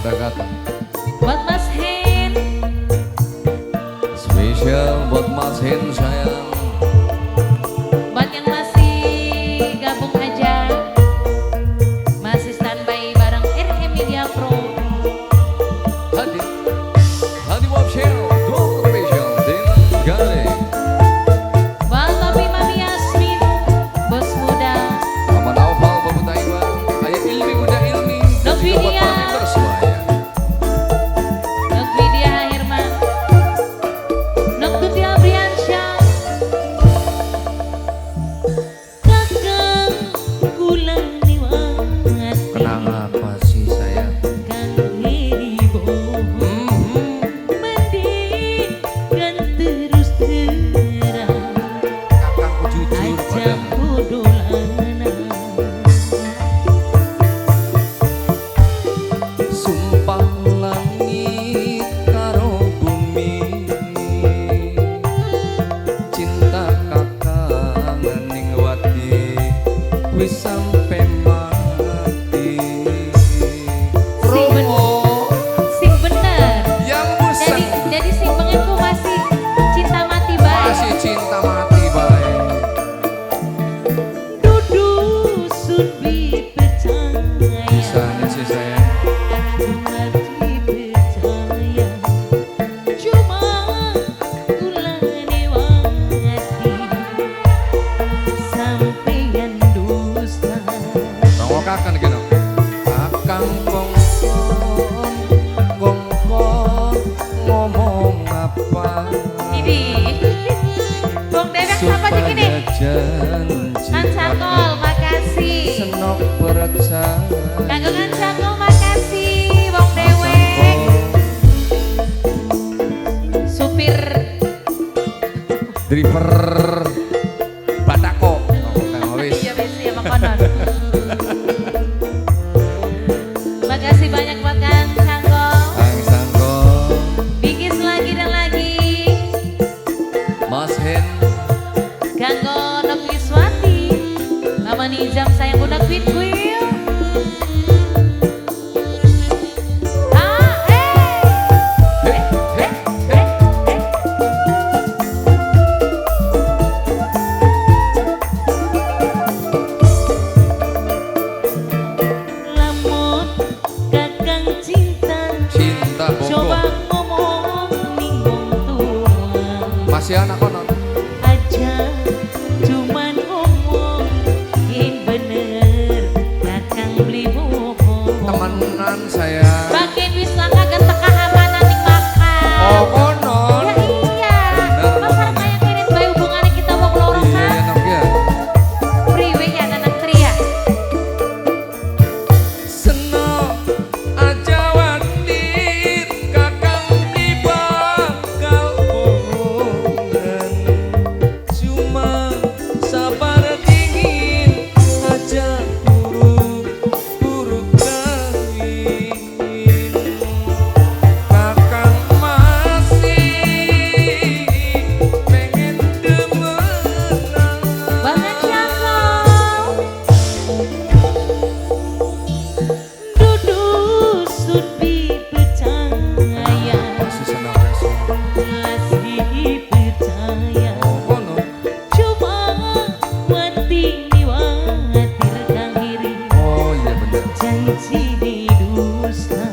Kata-kata. Buat Mas Hen. Spesial buat Mas Hen sayang. Buat yang masih gabung aja, masih standby bareng RM Media Pro. Hadi, Hadi Wabshel, Dua Spesial dengan Gale. Buat Papi Mami Yasmin, Bos Muda. Mama Naufal, Babu Taiwan, Ayah Ilmi, Bunda Ilmi, dan juga buat para member semuanya. Nok Widya Herman, Nok Tuti Abriansyah. Kakang kula niwati. Kenang apa sih sayang? Kang Heri bohong. Mending kan terus terang. Kakangku jujur Aja padamu. dolanan. Sumpah langit karo bumi, cinta kakang ning wati wis sampe mati. Sing Promo Sing bener. yang bosan Jadi sing pengenku masih cinta mati bae. Masih cinta mati bae. Dudu sun percaya. Bisanya sih sayang. Mati percaya. Cuma kulane wati. Sampeyan dusta. Rongo kakang gitu. Kakang kongkon kongkon ngomong apa? Ini Bung Dewek siapa sih gini? Janji Kan Cakol, makasih. Senok percaya. Kanggo Kan Cakol makasih, Bung Dewek. Supir Driver Batako. Oh, Kang wis. Iya wis ya makonon. Makasih banyak buat Kang Cakol. Kang Cakol, Bingkis lagi dan lagi. Mas Hen, Kanggo Nok Liswati. Mama Nizam sayang Bunda Queen Queen. Ah, eh. He, he, he. Eh. Lamun kakang cinta, Cinta coba bongko. ngomong ning wong tua. Masih anak konon. Aja cuman ngomong yen bener kakang beli bohong. Temenan sayang. Bagian wis langka kan teka hamanan ning makan. Oh konon. Ya iya. Bener, Masa bener. kaya kene bae hubungane kita wong loro Iya kan? ya Nok ya. Priwe ya anak tria. Senok aja watir kakang di bakal bohongan. Cuma sabar dingin aja buru-buru kawin. Kakang masih pengen demenan. Banget Cakol. Dudu sun percaya. Masih senang reso. Masih percaya. Oh kono. Cuma wati niwatir kang iri. Oh iya bener. Janji dusta.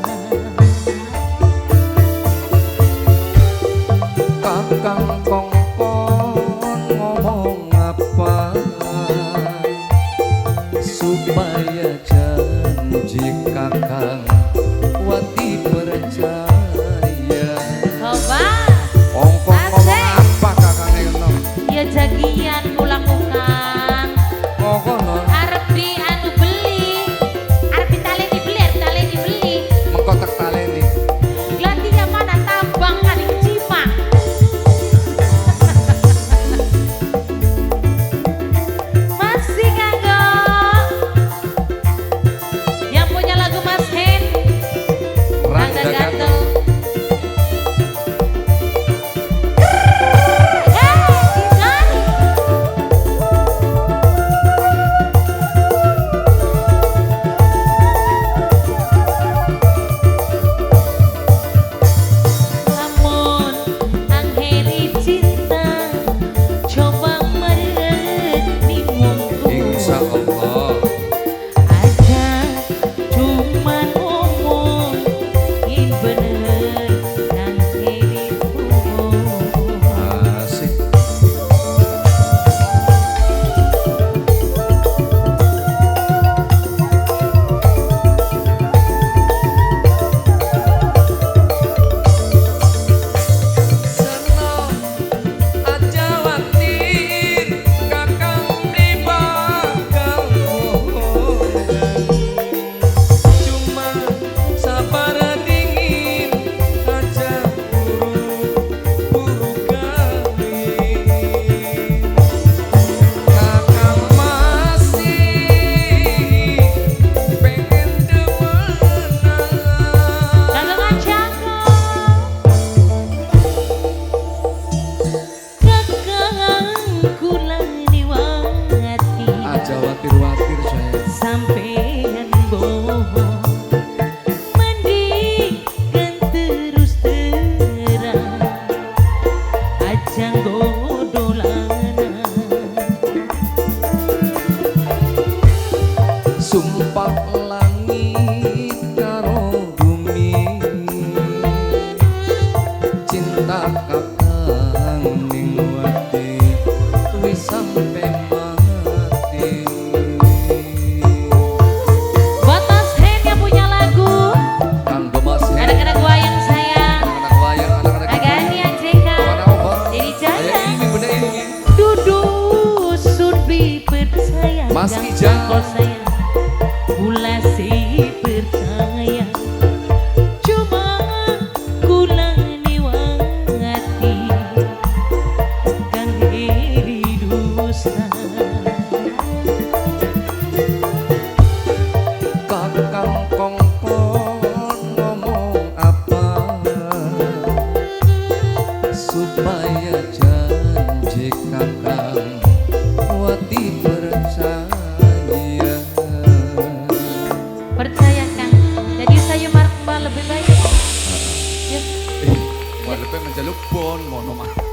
Pak lebih baik. Ya. Mau lebih menjaluk bon, mono mah.